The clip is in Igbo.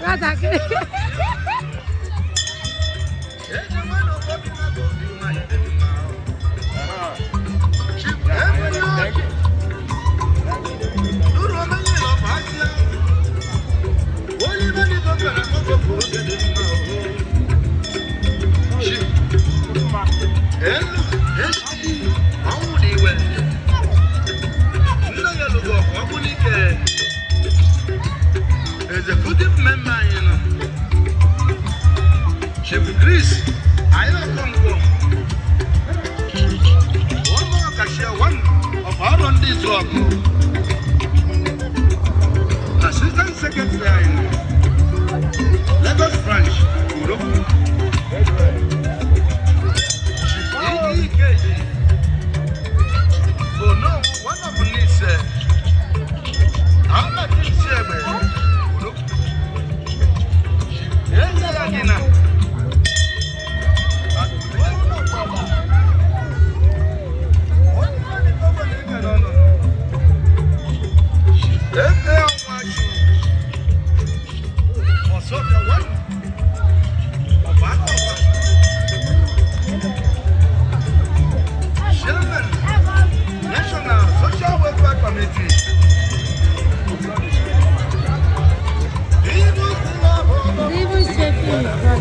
Nwatakịrị. Executive member anyị nọ, Chief Chris anyị Okonkwo, one more cashier, one of our ndị izu ọgụ, Assistant Secretary anyị nọ, Lagos Branch, Urukwu. Chief Ike Ikeji Ono, one of Nise Alaki Nsiegbe, Urukwu. Eze ya dị na Eze ọnwa Ọsọbịa, one of Akọba. Chairman, National Social Welfare Committee. Even shaking his body.